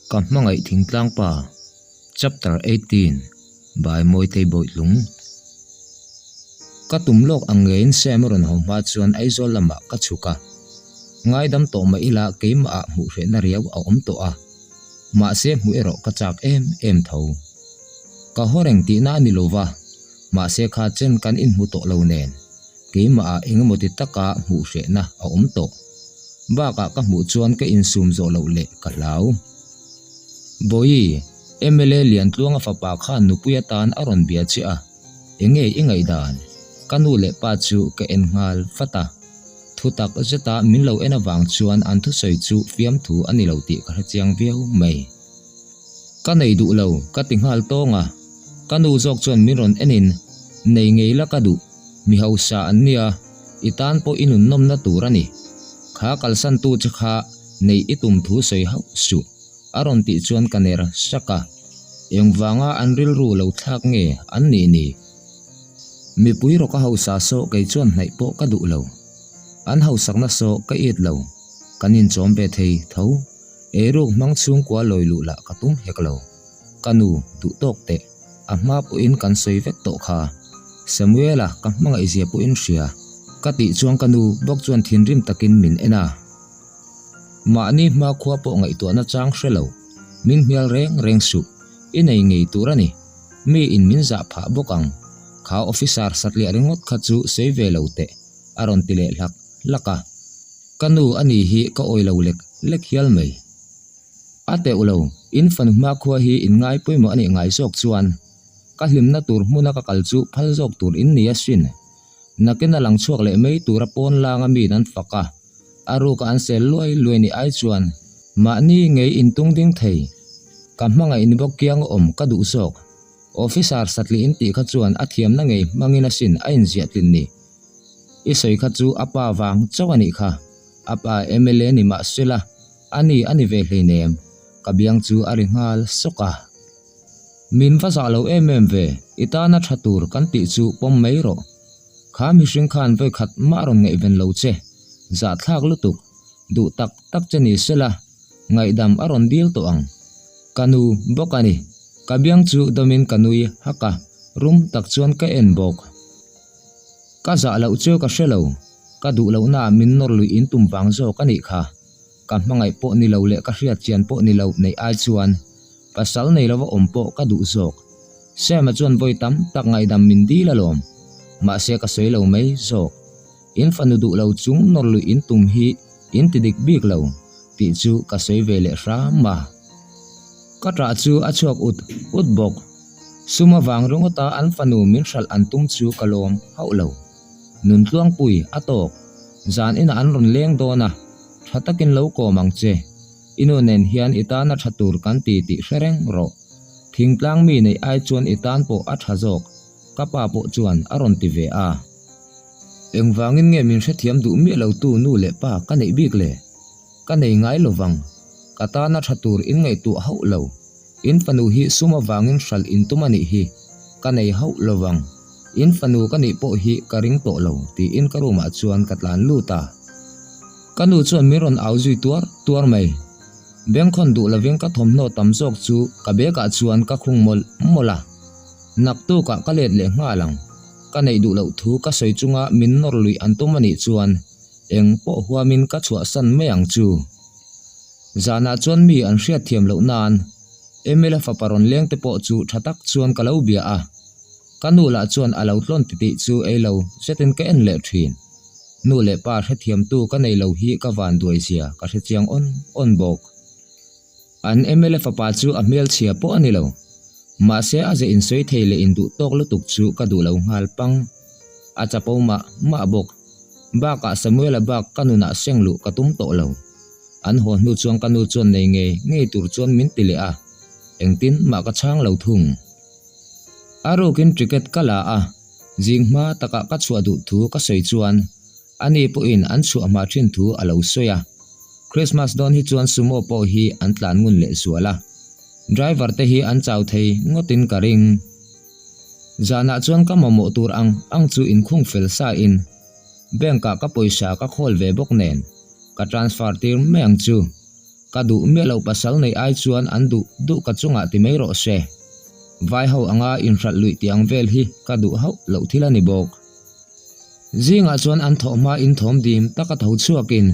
Ka hmangaih thingtlang pa, Chapter 18 by Mawitei Bawitlung Ka tum lawk ang ngeiin Sam a rawn haw hma chuan Aizawl lamah ka chhuk a. Ngaidam tawh mah ila keimah ah hmuh hrehna riau a awm tawh a. Mahse hmuh erawh ka chak em em tho. Ka haw reng tihna a ni lo va, mahse kha chen kan inhmu tawh lo nen. Keimah ah engemaw ti taka hmuh hrehna a awm tawh. Bakah ka hmuh chuan ka insum zawh loh leh ka hlau. Bawihi, mla Liantluanga fapa khan nupui atan a rawn bia che a, enge i ngaihdan? Ka nu leh pa chu ka en nghal vat a. Thu tak zeta min lo en avang chuan an thusawi chu fiamthu a ni lo tih ka hrechiang viau mai. Ka nei duh lo, ka ti nghal tawng a. Ka nu zawk chuan min rawn enin, Nei ngei la ka duh, mi hausa an nia, i tan pawh i nunnawmna tur a ni. Kha kalsantu che kha neih i tum thu sawi hauh suh, a rawn tih chuan ka ner sak a. Engvanga an rilru lo thlak nge an nih ni? Mipui rawka hausa saw kei chuan hnaih pawh ka duh lo. An hausakna saw ka it lo, kan inchawm ve thei tho. Eiruk hmang chhungkua lawi luh lah ka tum hek lo. Ka nu, duh tawk teh. A hma pawhin kan sawi vek tawh kha. Samuela, ka hmangaihzia pawhin hria. Ka tih chuan ka nu bawk chuan thinrim takin min en a. Mahni hmakhua pawh ngaihtuahna chang hre lo. Min hmial reng reng suh. I nei ngei tur a ni. Mi in min zah phah bawk ang. Kha officer satliah ringawt kha chu sawi ve lo teh, a rawn ti leh hlak hlak a. Ka nu a ni hi ka awi lo lek lek hial mai. A teuh lo, in fanu hmakhua hi in ngai pawimawh a nih ngai zawk chuan ka hlimna tur hmuna ka kal chu phal zawk tur in ni asin. Nakin a lang chhuak leh mai tura pawn langa miin an fak a, a ruka an sel luai luai nih ai chuan mahni ngei in tung ding thei. Ka hmangaih ni bawk kiang awm ka duh zawk. Officer satliah in tih kha chuan a thiamna ngei hmangin asin a inziah tlin ni. I sawi kha chu a pa vang chauh a nih kha. A pa mla ni mah sela, a ni a ni ve hleinem. Ka biang chu a ri nghal sawk a. Min va zah lo em em ve, i tana tha tur kan tih chu pawm mai rawh. Kha mihring khan vawikhat mah rawn ngaihven lo che, zahthlak lutuk, duh tak tak che ni sela, ngaihdam a rawn dil tawh ang. Ka nu bawk a ni. Ka biang chu dawmin ka nui hak a, rum tak chuan ka en bawk. Ka zah loh chu ka hre lo, ka duh lohnaah min nawr luih in tum vang zawk a nih kha. Ka hmangaih pawh ni lo leh ka hriat chian pawh ni lo neih ai chuan pasal nei lova awm pawh ka duh zawk. Sam-a chuan vawi tam tak ngaihdam min dil alawm. Mahse ka sawi lo mai zawk. In fanu duh lo chung nawr luih in tum hi in ti dik bik lo tih chu ka sawi ve leh hram a. Ka ṭah chu a chhuak ut ut bawk. Sum avang ringawta an fanu min hralh an tum chu ka lawm hauh lo. Nun tluangpui a tawk. Zan inah an rawn leng dawn a, tha takin lo kawm ang che. I nu nen hian i tana tha tur kan ti tih hre reng rawh. Thingtlang mi neih ai chuan i tan pawh a tha zawk, ka pa pawh chuan a rawn ti ve a. Engvangin nge min hrethiam duh miah lotu nu leh pa ka neih bik le? Ka nei ngai lovang. Ka tana tha tur in ngaihtuah hauh lo. In fanu hi sum avangin hralh in tum a nih hi. Ka nei hauh lovang. In fanu ka nih pawh hi ka ring tawh lo, tiin ka room ah chuan ka tlan lut a. Ka nu chuan min rawn au zui tuar tuar mai. Bengkhawn duh lovin ka thawmhnaw tam zawk chu ka bag ah chuan ka khung mawlh mawlh a. Naktukah ka let leh nghal ang. Ka neih duh loh thu ka sawi chunga min nawr luih an tum a nih chuan eng pawh huamin ka chhuahsan mai ang chu. Zanah chuan mi an hriat thiam loh nan Emila fapa rawn leng te pawh chu tha tak chuan ka lo bia a, ka nu lah chuan a lo tlawn titih chu ei lo zetin ka en leh thin. Nu leh pa hrethiamtu ka nei lo hi ka van duai zia ka hre chiang awn awn bawk. An mla fapa chu a hmelchhia pawh a ni lo. Mahse a ze insawi thei leh induh tawk lutuk chu ka duh lo nghal pang. A chapo mah mah bawk. Bakah Samuela bak ka nunah seng luh ka tum tawh lo. An haw hnu chuan ka nu chuan nei ngei ngei tur chuan min ti leh a, engtin mah ka chhang lo thung. A rukin ticket ka la a, zing hma takah ka chhuah duh thu ka sawi chuan ani pawhin an chhuah hma thin thu a lo sawi a. Christmas dawn hi chuan sumo pawh hi an tlan ngun leh zual a, driver te hi an chau thei ngawtin ka ring. Zanah chuan ka mamawh tur ang ang chu inkhung fel sa in bank ah ka pawisa ka khawl ve bawk nen ka transfer tir mai ang chu. Ka duh miah loh pasal neih ai chuan an duh duh ka chungah ti mai rawh se. Vai ho anga inhralh luih tih ang vel hi ka duh hauh loh thil a ni bawk. Zingah chuan an thawh hma in thawm dim taka tho chhuakin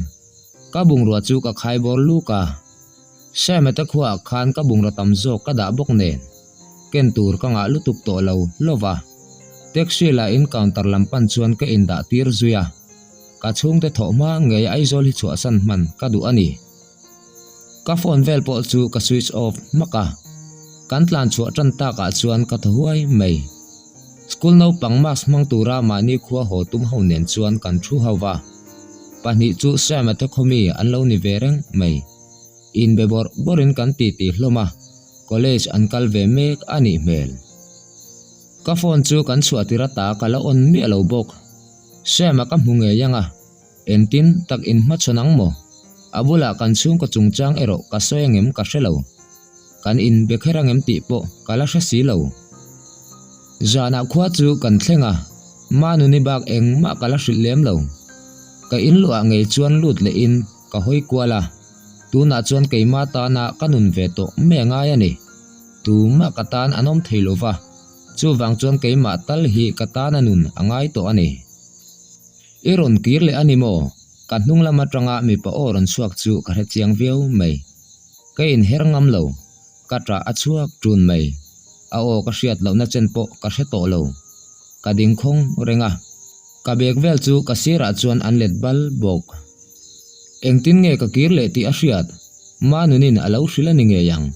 ka bungrua chu ka khai bawr luk a. Seme te khuaah khan ka bungraw tam zawk ka dah bawk nen ken tur ka ngah lutuk tawh lo lova. Taxi lah in counter lam pan chuan ka indah tir zui a. Ka chhungte thawh hma ngei Aizawl hi chhuahsan hman ka duh a ni. Ka phone vel pawh chu ka switch off hmak a. Kan tlan chhuah tan takah chuan ka thaw huai mai. School naupang mask hmang tura mahni khua haw tum ho nen chuan kan thu ho va. Pahnih chu Sam a te khawmi an lo ni ve reng mai. Inbe bawrh bawrhin kan titi hlawm a, college an kal ve mek a nih hmel. Ka phone chu kan chhuah tir ata ka la on miah lo bawk. Sam a ka hmu ngei ang a, engtin tak inhmachhawn ang maw? A bulah kan chhungkaw chungchang erawh ka sawi angem ka hre lo. Kan inbe kher angem tih pawh ka la hre si lo. Zanah khua chu kan thleng a, Manuni bak engmah ka la hrilh lem lo. Ka inluah ngei chuan lut lehin ka hawi kual a, tunah chuan keimah tana ka nun ve tawh mai a ngai a ni. Tumah ka tan an awm thei lo va, chuvang chuan keimah tal hi ka tana nun a ngai tawh a ni. I rawn kir leh a ni maw? Ka hnung lam atanga mipa aw rawn chhuak chu ka hre chiang viau mai. Ka inher ngam lo, ka ṭah a chhuak ṭun mai. A aw ka hriat lohna chen pawh ka hre tawh lo. Ka ding khawng reng a, ka bag vel chu ka sirah chuan an let bal bawk. Engtin nge ka kir leh tih a hriat? Manunin a lo hrilh a ni ngei ang.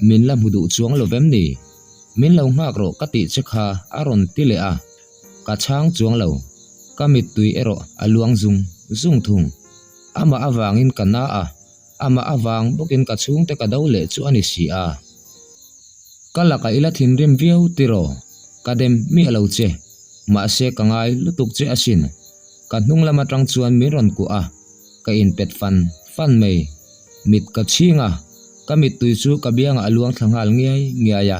Min la hmu duh chuang lo vem ni? Min lo nghak rawh ka tih che kha a rawn ti leh a, ka chhang chuang lo. Ka mittui erawh a luang zung zung thung. Amah avangin ka na a, amah avang bawkin ka chhungte ka do leh chu a ni si a. Ka lakah i la thinrim viau tiraw? Ka dem miah lo che. Mahse ka ngai lutuk che asin. Ka hnung lam atang chuan min rawn kuah a, ka inpet fan fan mai. Mit ka chhing a, ka mittui chu ka biangah a luang thla nghal ngiai ngiai a.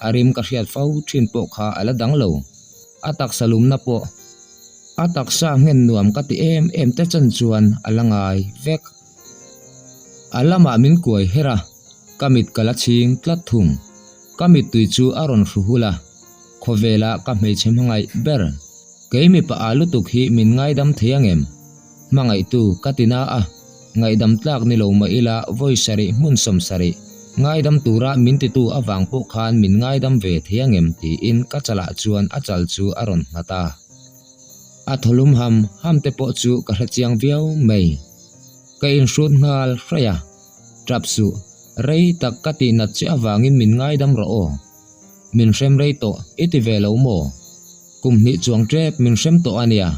A rim ka hriat fo thin pawh kha a la dang lo. A taksa lumna pawh a taksa nghen nuam ka ti em em te chan chuan a la ngai vek. A lamah min kuai her a, ka mit ka la chhing tlat thung. Ka mittui chu a rawn hru hul a, khawvela ka hmeichhe hmangaih ber. Kei mipa ah lutuk hi min ngaidam thei angem? Hmangaihtu ka ti na a, ngaihdam tlak ni lo mah ila vawi sarih hmun 70 ngaidam tura min titu avang pawh khan min ngaidam ve thei angem tiin ka chalah chuan a chal chu a rawn nghat a. A thawlum ham ham te pawh chu ka hrechiang viau mai. Ka inhrut nghal hraih a, tap suh, rei tak ka tihnat che avangin min ngaidam rawh aw. Min hrem rei tawh i ti ve lo maw? Kum hnih chuang tep min hrem tawh a nia.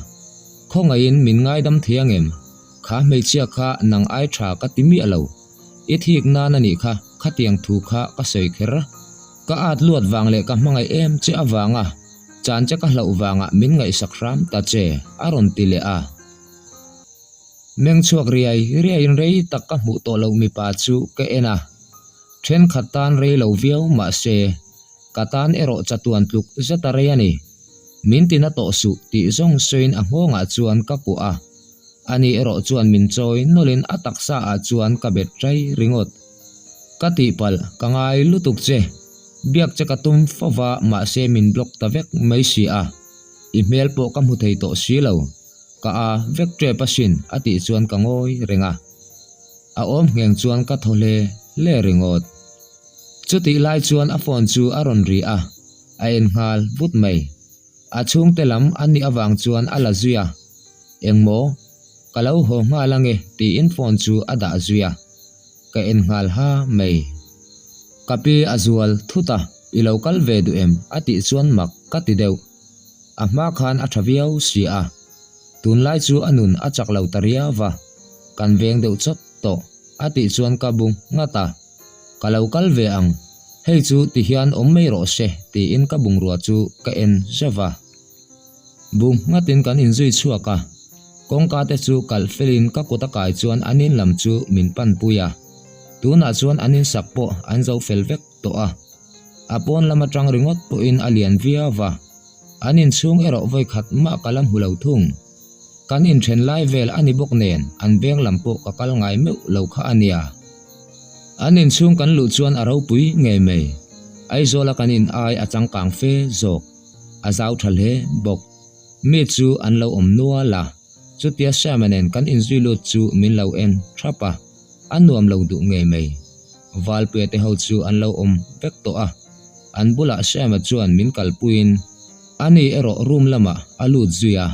Khawngaihin min ngaidam thei angem? Kha hmeichhia kha nang ai tha ka ti miah lo. I thik nan a nih kha, khatiang thu kha ka sawi kher. Ka at luat vang leh ka hmangaih em che avanga chan che ka hlauh vangah min ngaihsak hram ta che, a rawn ti leh a. Meng chhuak riai riaiin rei tak ka hmuh tawh loh mipa chu ka en a. Thenkhat tan rei lo viau mahse, ka tan erawh chatuan tluk zet a rei a ni. Min ti na tawh suh tih zawng sawiin a nghawngah chuan ka kuah a. Ani erawh chuan min chawi nawlhin a taksa ah chuan ka bet ṭai ringawt. Ka tihpalh, ka ngai lutuk che. Biak che ka tum fo va mahse min block ta vek mai si a. I hmel pawh ka hmu thei tawh si lo. Ka a vek ṭep asin a tih chuan ka ngawi reng a. A awm ngheng chuan ka thaw hle hle ringawt. Chutih lai chuan a phone chu a rawn ri a, a en nghal vut mai. A chhungte lam an nih avang chuan a la zui a, Engmaw? Ka lo haw nghal ange tiin phone chu a dah zui a. Ka en nghal ha mai. Ka pi a zual thut a, I lo kal ve duh em? a tih chuan mak ka ti deuh. A hma khan a tha viau si a. Tunlai chu a nun a chak lo ta riau va, kan veng deuh chawt tawh a tih chuan ka bu nghat a, Ka lo kal ve ang, hei chu ti hian awm mai rawh se tiin ka bungrua chu ka en zeuh va. Bu nghatin kan inzui chhuak a, kawngka te chu kalh felin ka kut a kai chuan an in lam chu min pan pui a, tunah chuan an insak pawh an zo fel vek tawh a, a pawn lam atang ringawt pawhin a lian viau va. An inchhung erawh vawi khat mah ka la hmu lo thung. Kan inthen lai vel a ni bawk nen an veng lam pawh ka kal ngai meuh lo kha a nia. An inchhung kan luh chuan a ropui ngei mai. Aizawla kan in ai a changkang fe zawk. A zau tha hle bawk. Mi chu an lo awm nual a. Chutia Sam-a nen kan inzui lut chu min lo en thap a, a nuam lo duh ngei mai. Valpuia te ho chu an lo awm vek tawh a, an bulah Sam-a chuan min kalpuiin ani erawh room lamah a lut zui a.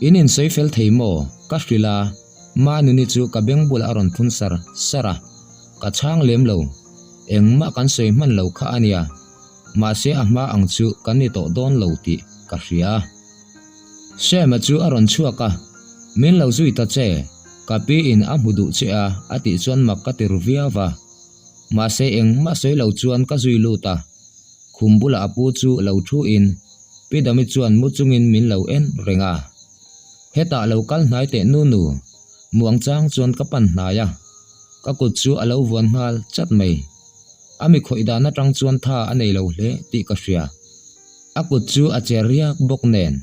In insawi fel thei maw? Ka hrilh a, Manuni chu ka beng bulah a rawn phun sar sar a, ka chhang lem lo. Engmah kan sawi hman lo kha a nia, mahse a hma ang chu kan ni tawh dawn lo tih ka hria. Sam-a chu a rawn chhuak a, Min lo zui ta che, ka pi in a hmu duh che a, a tih chuan mak ka ti ru viau va. Mahse engmah sawi lo chuan ka zui lut a, khum bulah a pu chu lo thu in Pi Dami chuan mu chungin min lo en reng a. Hetah lo kal hnai teh nu nu, muang chang chuan ka pan hnai a, ka kut chu a lo vuan nghal chat mai. A mi khawih dan atang chuan tha a nei lo hle tih ka hria. A kut chu a che riak bawk nen,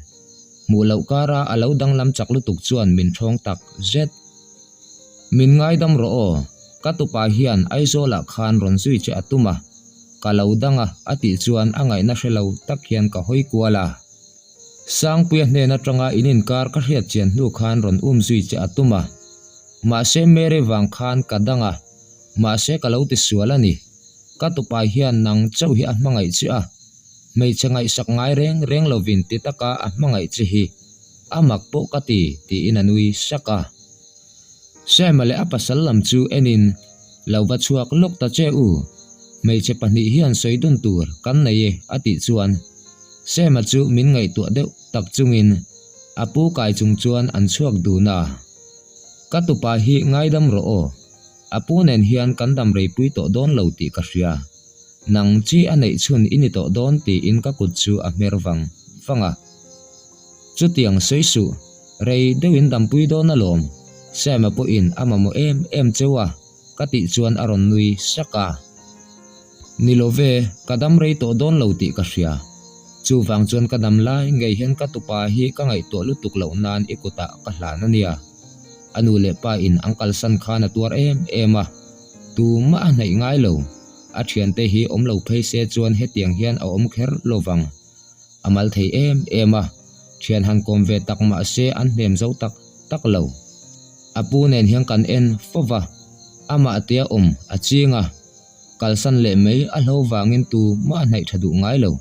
hmuh loh kara a lo danglam chak lutuk chuan min thawng tak zet. Min ngaidam rawh aw, ka tupa hian Aizawlah khan rawn zui che a tum a, ka lo dang a a tih chuan a ngaihna hre lo tak hian ka hawi kual a. Sangpuia hnen atanga in inkar ka hriat chian hnu khan rawn um zui che a tum a, mahse Mary vang khan ka dang a, mahse ka lo tisual a ni. Ka tupa hian nang chauh hi a hmangaih che a, Hmeichhe ngaihsak ngai reng reng lovin ti taka a hmangaih che hi a mak pawh ka ti, tiin a nui sak a. Sam-a leh a pasal lam chu enin, Lo va chhuak lawk ta che u, hmeichhe pahnih hian sawi dun tur kan nei e, a tih chuan Sam-a chu min ngaihtuah deuh tak chungin a pu kai chung chuan an chhuak dun a. Ka tupa hi ngaidam rawh aw, a pu nen hian kan dam reipui tawh dawn lo tih ka hria. Nang chi a neih chhun i ni tawh dawn tiin ka kut chu a hmer vang vang a. Chutiang sawi suh, rei deuhin dampui dawn alawm, Sam-a pawhin a mamawh em em cheu a, ka tih chuan a rawn nui sak a. Ni lo ve, ka dam rei tawh dawn lo tih ka hria. Chuvang chuan ka dam lai ngei hian ka tupa hi ka ngaihtuah lutuk loh nan i kutah ka hlan a nia. A nu leh pa in an kalsan khan a tuar em em a, tumah a hnaih ngai lo. A thiante hi awm lo phei se chuan hetiang hian a awm kher lo vang. A mal thei em em a, thian han kawm ve tak mah se an hnem zo tak tak lo. A pu nen hian kan en fo va, amah tia awm a ching a, kalsan leh mai a hlo vangin tu mah a hnaih tha duh ngai lo.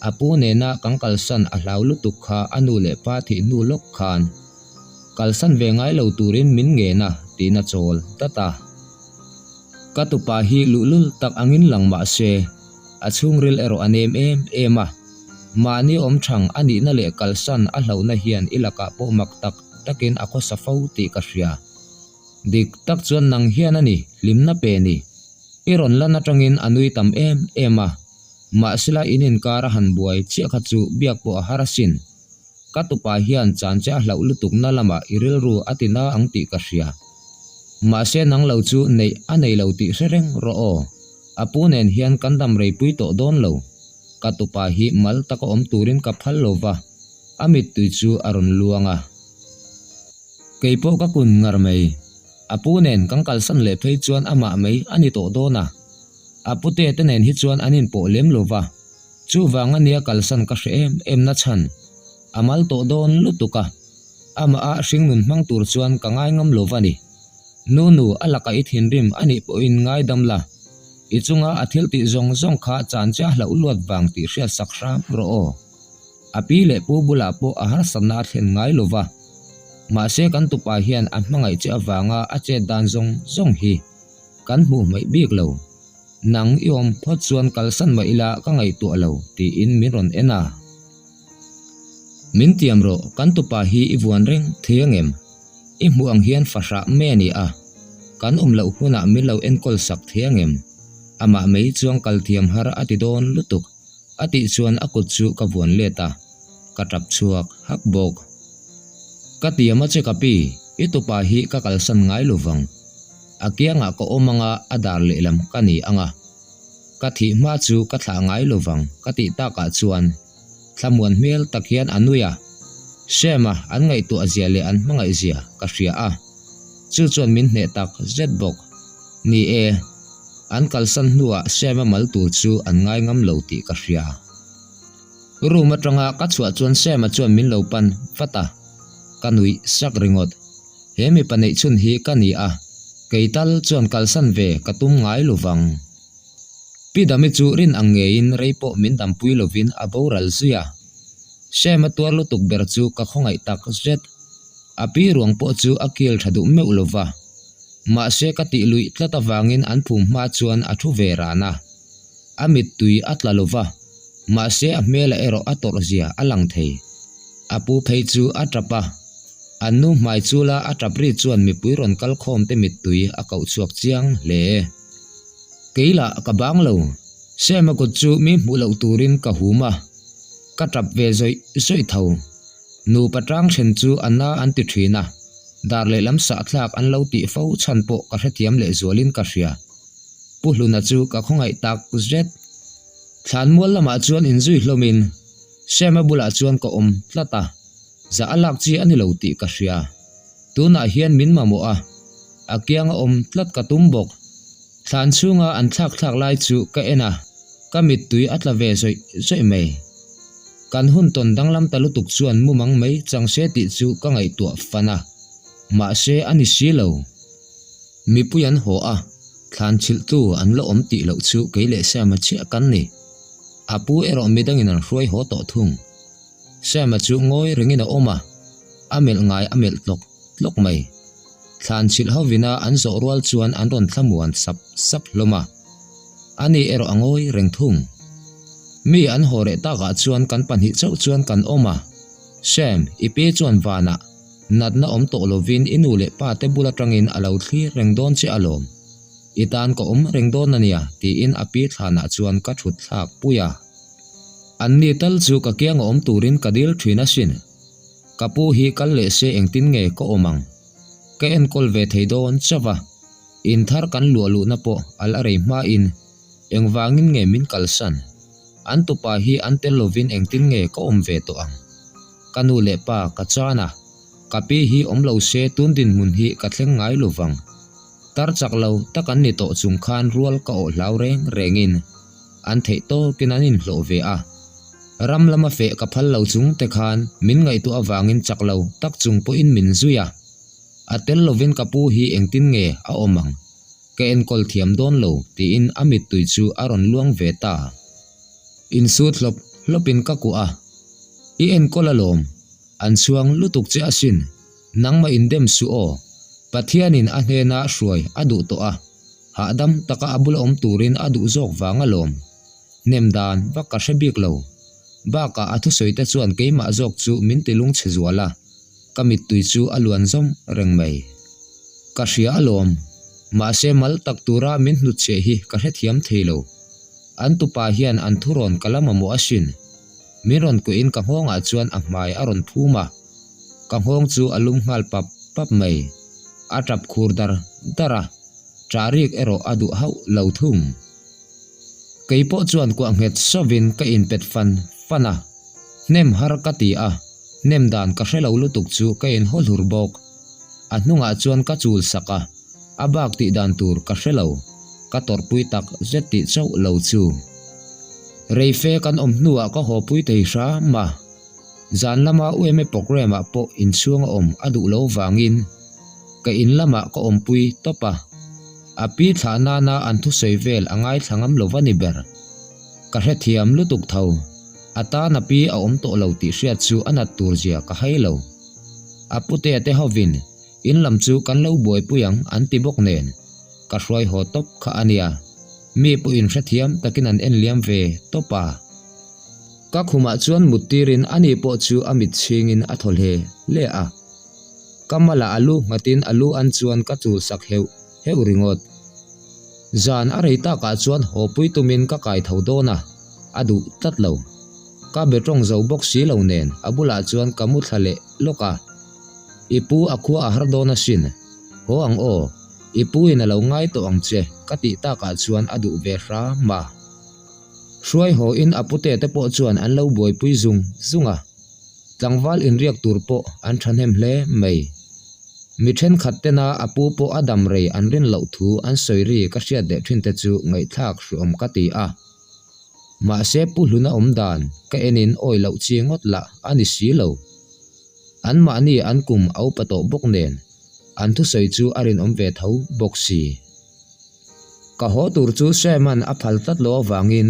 A pu nena kan kalsan a hlau lutuk kha a nu leh pa thih hnu lawk khan kalsan ve ngai lo turin min ngen a tiin a chawl dat a. Ka tupa hi luhlul tak angin lang mah se, a chhungril erawh a nem em em a. Mahni awm thang a nihna leh kalsan a hlauhna hian i lakah pawh mak tak takin a khawsa fo tih ka hria. Dik tak chuan nang hian a ni, hlimna pe ni. I rawn lan atangin a nui tam em em a. Mahsela in inkar a han buai chiah kha chu biak pawh a har asin. Ka tupa hian chan che a hlauh lutuk na lamah i rilru a ti na ang tih ka hria. Mahse nang lo chu neih a nei lo tih hre reng rawh aw. A pu nen hian kan dam rei pui tawh dawn lo. Ka tupa hi mal taka awm turin ka phal lo va, a mittui chu a rawn luang a. Kei pawh ka kun ngar mai. A pu nen kan kalsan leh phei chuan amah mai a ni tawh dawn a. A pute te nen hi chuan an inpawh lem lo va. Chuvang a nia kalsan ka hre em em na chhan. A mal tawh dawn lutuk a. Amah a hringnun hmang tur chuan ka ngai ngam lo va ni. Nunu, a laka i thinrim a nih pawhin ngaidam la. I chunga a thil tih zawng zawng kha chan che a hlauh luat vang tih hriat sak hram rawh aw. A pi leh pu bulah pawh a harsatna a thlen ngai lo va. Mahse kan tupa hian a hmangaih che avanga a chet dan zawng zawng hi kan hmuh hmaih bik lo. Nang i awm phawt chuan kalsan mah ila ka ngaihtuah lo, tiin min rawn en a. Min tiam rawh, kan tupa hi i vuan reng thei angem? I hmuh ang hian fahrah mai a ni a, kan awm loh hunah min lo enkawl sak thei angem? Amah mai chuan kal thiam har a ti dawn lutuk, a tih chuan a kut chu ka vuan let a, ka tap chhuak hak bawk. Ka tiam a che ka pi, i tupa hi ka kalsan ngai lo vang. A kiangah ka awm anga a dar lehlam ka ni anga. Ka thih hma chu ka thlah ngai lo vang ka tih takah chuan thlamuan hmel tak hian a nui a. Shem-a an ngaihtuah zia leh an hmangaih zia ka hria a, chu chuan min hneh tak zet bawk. Ni e, an kalsan hnuah Sam-a mal tur chu an ngai ngam lo tih ka hria. Room atanga ka chhuah chuan Sam-a chuan min lo pan vat a, ka nuih sak ringawt. He mipa neih chhun hi ka ni a, kei tal chuan kalsan ve ka tum ngai lo vang. Pi Dami chu rin ang ngeiin rei pawh min dampui lovin a boral zui a. Sam-a tuar lutuk ber chu ka khawngaih tak zet. A pi ruang pawh chu a kil tha duh meuh lo va. Mahse ka tih luih tlat avangin an phum hma chuan a thu ve ran a. A mittui a tla lo va, mahse a hmelah erawh a tawrh zia a lang thei. A pu phei chu a tap a. An nu hmai chula a tap ri chuan mipui rawn kal khawm te mittui a koh chhuak chiang hle. Kei lah ka bang lo. Sema kut chu mi hmuh loh turin ka hum a, ka tap ve zawih zawih tho. Nupa tang then chu a na an ti thin a, dar lehlam sahthlak an lo tih fo chhan pawh ka hrethiam lehzualin ka hria. Pu Hluna chu ka khawngaih tak zet. Thlanmual lamah chuan inzui hlawmin Sema bulah chuan ka awm tlat a, zah a lak chi a ni lo tih ka hria. Tunah hian min mamawh a, a kianga awm tlat ka tum bawk. Thlan chhunga an thlak thlak lai chu ka en a, ka mittui a tla ve zawih zawih mai. Kan hun tawn danglam ta lutuk chuan mumang mai chang se tih chu ka ngaihtuah fan a, mahse a ni si lo. Mipui an haw a, thlan chhilhtu an la awm tih loh chu kei leh Sam-a chiah kan ni. A pu erawh midangin an hruai haw tawh thung. Sam-a chu ngawi rengin a awm a, a melh ngai a melh tlawk tlawk mai. Thlan chhilh hovina an zawh rual chuan an rawn thlamuan sap sap hlawm a. Ani erawh a ngawi reng thung. Mi an haw reh takah chuan kan pahnih chauh chuan kan awm a. Sam, i pi chuan vanah natna awm tawh lovin i nu leh pa te bul atangin a lo thlir reng dawn che alawm. I tan ka awm reng dawn ania tiin a pi thlanah chuan ka thut thlak pui a. Anni tal chu ka kianga awm turin ka dil thin asin. Ka pu hi kal leh se engtin nge ka awm ang? Ka enkawl ve thei dawn chauh a, in thar kan luah luhna pawh a la rei hmain engvangin nge min kalsan? An tupa hi an tel lovin engtin nge ka awm ve tawh ang? Ka nu leh pa ka chan a, ka pi hi awm lo se tun dinhmun hi ka thleng ngai lo vang. Tar chak lo tak an ni tawh chung khan rual ka awh hlau reng rengin an theih tawkin an inhlawh ve a. Ram lama feh ka phal lo chung te khan min ngaihtuah avangin chak lo tak chung pawhin min zui a. A tel lovin ka pu hi engtin nge a awm ang? Ka enkawl thiam dawn lo tiin a mittui chu a rawn luang ve ta. Insut hlawp hlawpin ka kuah a, I enkawl alawm, an chhuang lutuk che asin, nangmah indem suh aw, Pathianin a hnena hruai a duh tawh a, hahdam taka a bula awm turin a duh zawk vang alawm. Hnem dan vak ka hre bik lo. Bakah a thusawi te chuan keimah zawk chu min ti lungchhe zual a, ka mittui chu a luan zawm reng mai. Ka hria alawm, mahse mal tak tura min hnutchhiah hi ka hrethiam thei lo. An tupa hian an thurawn ka la mamawh asin. Min rawn kuahin ka nghawngah chuan a hmai a rawn phum a, ka nghawng chu a lum nghal pap pap mai. A tap khur dar dar a, ṭah rik erawh a duh hauh lo thung. Kei pawh chuan kuah nghet sawvin ka inpet fan fan a, hnem har ka ti a, hnem dan ka hre lo lutuk chu ka inhaw hlur bawk. A hnungah chuan ka chul sak a, a bak tih dan tur ka hre lo, ka tawrhpui tak zet tih chauh lo chu. Reife kan awm hnuah ka hawpui thei hram a, zan lama UMA programme ah pawh inchhung a awm a duh lo vangin ka in lamah ka awmpui tawp a, a pi thlah nana an thusawi vel a ngaithla ngam lo va ni ber. Ka hrethiam lutuk tho, a tan a pi a awm tawh lo tih hriat chu a nat tur zia ka hai lo. A putea te hovin in lam chu kan lo buaipui ang an ti bawk nen, ka hruai haw tawp kha a nia. Mi pawhin hrethiam takin an en liam ve tawp a. Ka khumah chuan mut tirin ani pawh chu a mit chhingin a thaw hle hle a. Ka malah a lu nghatin a lu an chuan ka chul sak heuh heuh ringawt. Zan a rei takah chuan haw pui tumin ka kai tho dawn a, a duh tlat lo. Ka be tawng zo bawk si lo nen a bulah chuan ka mu thla leh lawk a. I pu a khua a har dawn asin. Haw ang aw, i pu in a lo ngai tawh ang che ka tih takah chuan a duh ve hram a. Hruai haw in a pute te pawh chuan an lo buaipui zung zung a. Tlangval inriak tur pawh an thahnem hle mai. Mi thenkhat tena a pu pawh a dam rei an rin loh thu an sawi ri ka hriat leh thin te chu ngaihthlak hruawm ka ti a. Mahse Pu Hluna awm dan ka enin awi loh chi ngawt lah a ni si lo. Anmahni an kum a upa tawh bawk nen an thusawi chu a rinawm ve tho bawk si. Ka haw tur chu Sam-a'n a phal tlat lo avangin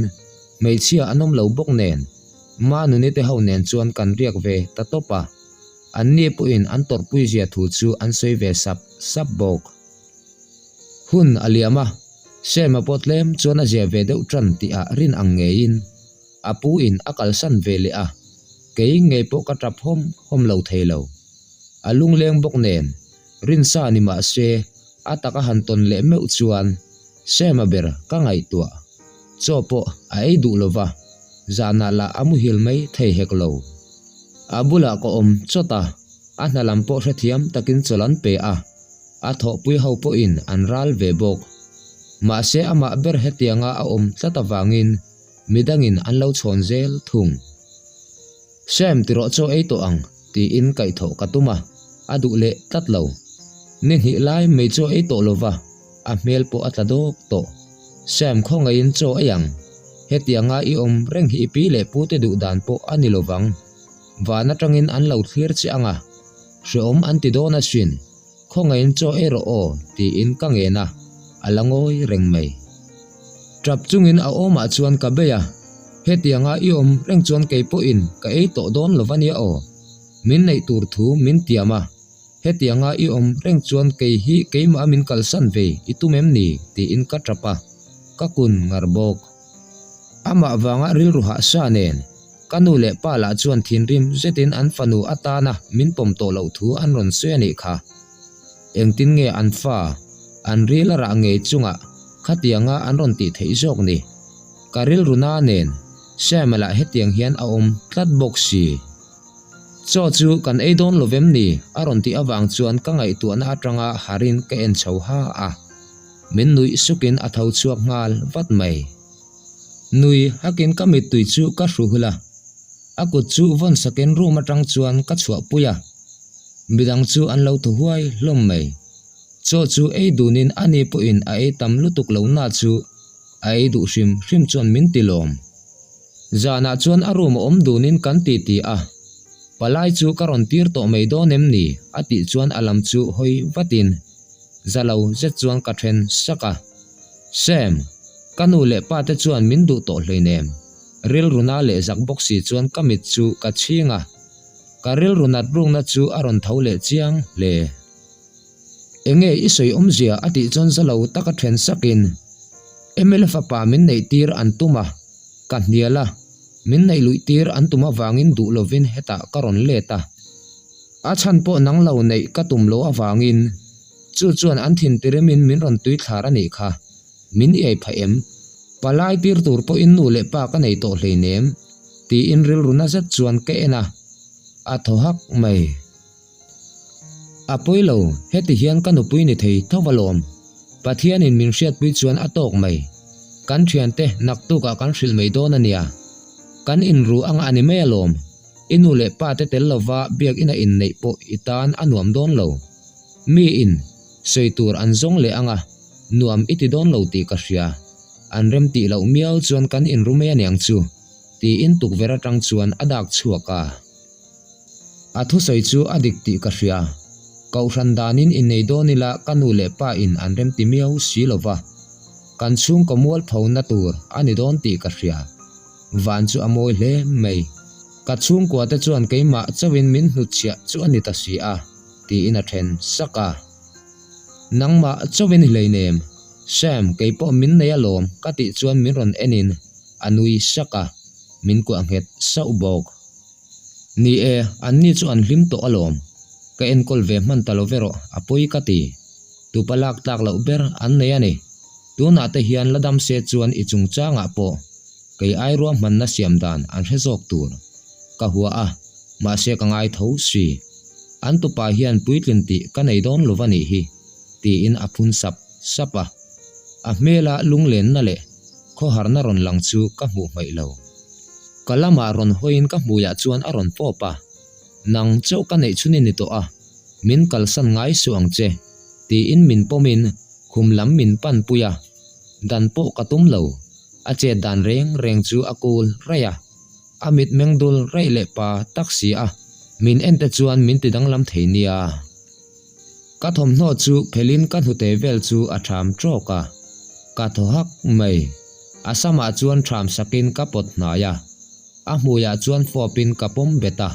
hmeichhia an awm lo bawk nen Manuni te ho nen chuan kan riak ve ta tawp a, anni pawhin an tawrhpui zia thu chu an sawi ve sap sap bawk. Hun a liam a, Sam-a pawh tlem chuan a zia ve deuh tan tihah rin ang ngeiin a pu in a kalsan ve leh a, kei ngei pawh ka tap hawm hawm lo thei lo. A lungleng bawk nen Rinsa ni mah se, a taka han tawn leh meuh chuan Sam-a ber ka ngaihtuah. Chaw pawh a ei duh lo va, zanah lah a muhil mai thei hek lo. A bulah ka awm chawt a, a hna lam pawh hrethiam takin chawlh an pe a, a thawhpui ho pawhin an ral ve bawk. Mahse amah ber hetianga a awm tlat avangin midangin an lo chhawn zel thung. Sam tirawh chaw ei tawh ang tiin kaihthawh ka tum a, a duh leh tlat lo. Ni hnih lai mai chaw ei tawh lova, a hmel pawh a tla dawk tawh. Sam khawngaihin chaw ei ang, hetianga i awm reng hi i pi leh pute duh dan pawh a ni lovang. Van atangin an lo thlir che ang a, hreawm an ti dawn asin. Khawngaihin chaw ei rawh aw tiin ka ngen a, a la ngawi reng mai. Tap chungin a awmah chuan ka bei a, hetianga i awm reng chuan kei pawhin ka ei tawh dawn lo va nia aw. Min neih tur thu min tiam a, hetianga i awm reng chuan kei hi keimah min kalsan ve i tum em ni tiin ka tap a, ka kun ngar bawk. Amah vanga rilru hahsa nen Ka nu leh pa lah chuan thinrim zetin an fanu atana min pawm tawh loh thu an rawn sawi a nih kha. Engtin nge an fa, an ril a rah ngei chungah khatianga an rawn tih theih zawk ni? Ka rilru na nen Sam-a lah hetiang hian a awm tlat bawk si. Chaw chu kan ei dawn lo vem ni? a rawn tih avang chuan ka ngaihtuahna atanga harin ka en chho ha a. Min nuih sukin a tho chhuak nghal vat mai. Nui hakin ka mittui chu ka hru hul a, a kut chu vawn sakin room atang chuan ka chhuahpui a, midang chu an lo thaw huai hlawm mai. Chaw chu ei dunin ani pawhin a ei tam lutuk lo na chu a ei duh hrim hrim chuan min ti lawm. Zanah chuan a room a awm dunin kan ti ti a, palai chu ka rawn tir tawh mai dawn em ni a tih chuan a lam chu hawi vatin za lo zet chuan ka then sak a. Sam, ka nu leh pa te chuan min duh tawh hleinem. Rilru na leh zak bawk si chuan ka mit chu ka chhing a, ka rilru nat rukna chu a rawn tho leh chiang hle. Enge i sawi awmzia a tih chuan za lo taka then sakin mla fapa min neih tir an tum a, ka hnial a, min neih luih tir an tum avangin duh lovin hetah ka rawn let a. A chhan pawh nang lo neih ka tum lo avangin Chu chuan an thin tirimin min rawn tui thlar a nih kha. Min iai phah em? Palai tir tur pawhin nu leh pa ka nei tawh hleinem, tiin rilru na zet chuan ka en a, a thaw hak mai. A pawi lo, heti hian ka nupui ni thei tho alawm. Pathianin min hriatpui chuan a tawk mai. Kan thiante naktukah kan hrilh mai dawn a nia. Kan inru anga a ni mai alawm. I nu leh pa te tel lova biakina inneih pawh i tan a nuam dawn lo. Mi in sawi tur an zawng leh anga nuam i ti dawn lo tih ka hria. An rem tih loh miau chuan kan inru mai aniang chu, tiin tukverh atang chuan a dak chhuak a. A thusawi chu a dik tih ka hria. Kohhran danin innei dawn ila ka nu leh pa in an rem ti miau si lo va. Kan chhungkaw mualpho na tur a ni dawn tih ka hria. Van chu a mawi hle mai. Ka chhungkua te chuan keimah chauhin min hnutchhiah chu a ni ta si a, tiin a then sak a. Nangmah chauhin i hleinem, Sam kei pawh min nei alawm ka tih chuan min rawn enin a nui sak a, min kuah nghet sauh bawk. Ni e, anni chu an hlim tawh alawm. Ka enkawl ve hman ta lo ve rawh, a pawi ka ti. Tupa lak tlak loh ber an nei a ni. Tunah te hian la dam se chuan i chungchangah pawh kei ai ruahmanna siam dan an hre zawk tur. Ka hua a, mahse ka ngai tho si. An tupa hian puitlin tih ka nei dawn lo va nih hi, tiin a phun sap sap a. A hmela lunglenna leh khawharna rawn lang chu ka hmuh hmaih lo. Ka lamah rawn hawiin ka hmuiah chuan a rawn pawp a, Nang chauh ka neih chhun i ni tawh a. Min kalsan ngai suh ang che, tiin min pawmin khum lam min pan pui a. Dan pawh ka tum lo, a chet dan reng reng chu a kul raih a. A mit meng dul raih leh pa tak si a, min en te chuan min ti danglam thei nia. Ka thawmhnaw chu phelin ka hnute vel chu a ṭham ṭawk a, ka thaw hak mai. A samah chuan ṭham sakin ka pawt hnai a, a hmuiah chuan fawpin ka pawm bet a.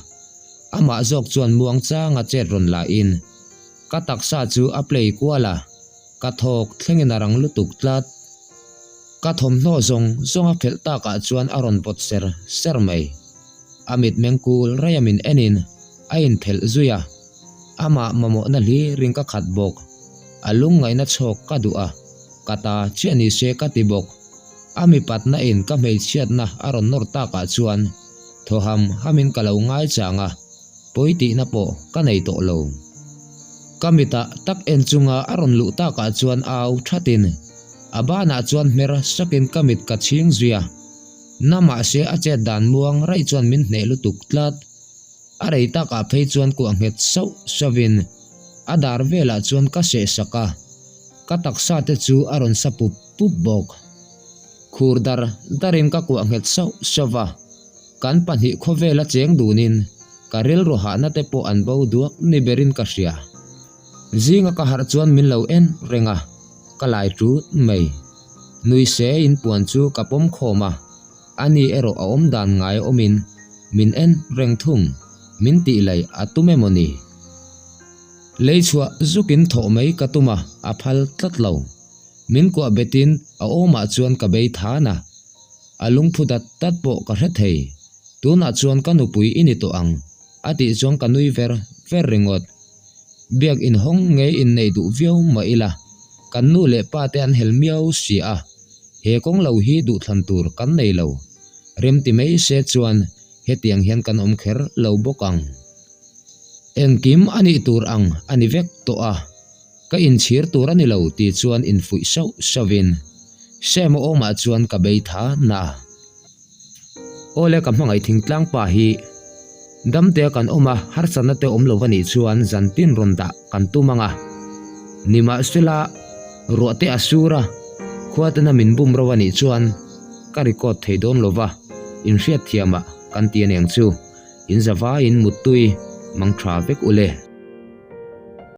Amah zawk chuan muang changa chet rawn lahin ka taksa chu a play kual a, ka thawk thlengin a rang lutuk tlat. Ka thawmhnaw zawng zawng a phelh takah chuan a rawn pawt ser ser mai. A mitmeng kul raih a min enin a inphelh zui a, amah mamawhna hlirin ka khat bawk. A lungngaihna chhawk ka duh a, ka ta chiah ni se ka ti bawk. A mipatna in ka hmeichhiatna a rawn nawr takah chuan thaw ham hamin ka lo ngaichang a, pawi tihna pawh ka nei tawh lo. Ka mitah tak en chunga a rawn luh takah chuan au thatin a banah chuan hmer sakin ka mit ka chhing zui a. Na mahse a chet dan muang raih chuan min hneh lutuk tlat. A rei takah phei chuan kuah nghet sauh sauhin a dar velah chuan ka seh sak a, ka taksa te chu a rawn sa pup pup bawk. Khur dar darin ka kuah nghet sauh sauh va, kan pahnih khawvela cheng dunin ka rilru hahna te pawh an bo duak ni berin ka hria. Zinga ka harh chuan min lo en reng a, ka lai tut mai. Nui se in puan chu ka pawm khawm a, ani erawh a awm dan ngai awmin min en reng thung, min tih laih a tum emaw ni? Lei chhuah zukin thawh mai ka tum a, a phal tlat lo. Min kuah betin a awmah chuan ka bei than a, a lungphu dat dat pawh ka hre thei. Tunah chuan ka nupui i ni tawh ang, a tih chuan ka nui ver ver ringawt. Biak inhawng ngei inneih duh viau mah ila, kan nu leh pa te an hel miau si a, he kawng lo hi duhthlan tur kan nei lo. Remti mai se chuan hetiang hian kan awm kher lo bawk ang. Engkim a nih tur ang a ni vek tawh a, ka inchhir tur a ni lo tih chuan infuih sauh sauhin Sam-a awmah chuan ka bei tha na. Awle ka hmangaih thingtlang pa hi damtea kan awm a, harsatna te awm lo a nih chuan zantin rawn dah kan tum ang a. Nimahsela ruah te a sur a, khua tena min bum ro a nih chuan ka record thei dawn lo va, inhriatthiamah kan ti aniang chu. In zavaiin muttui mang tha vek ule.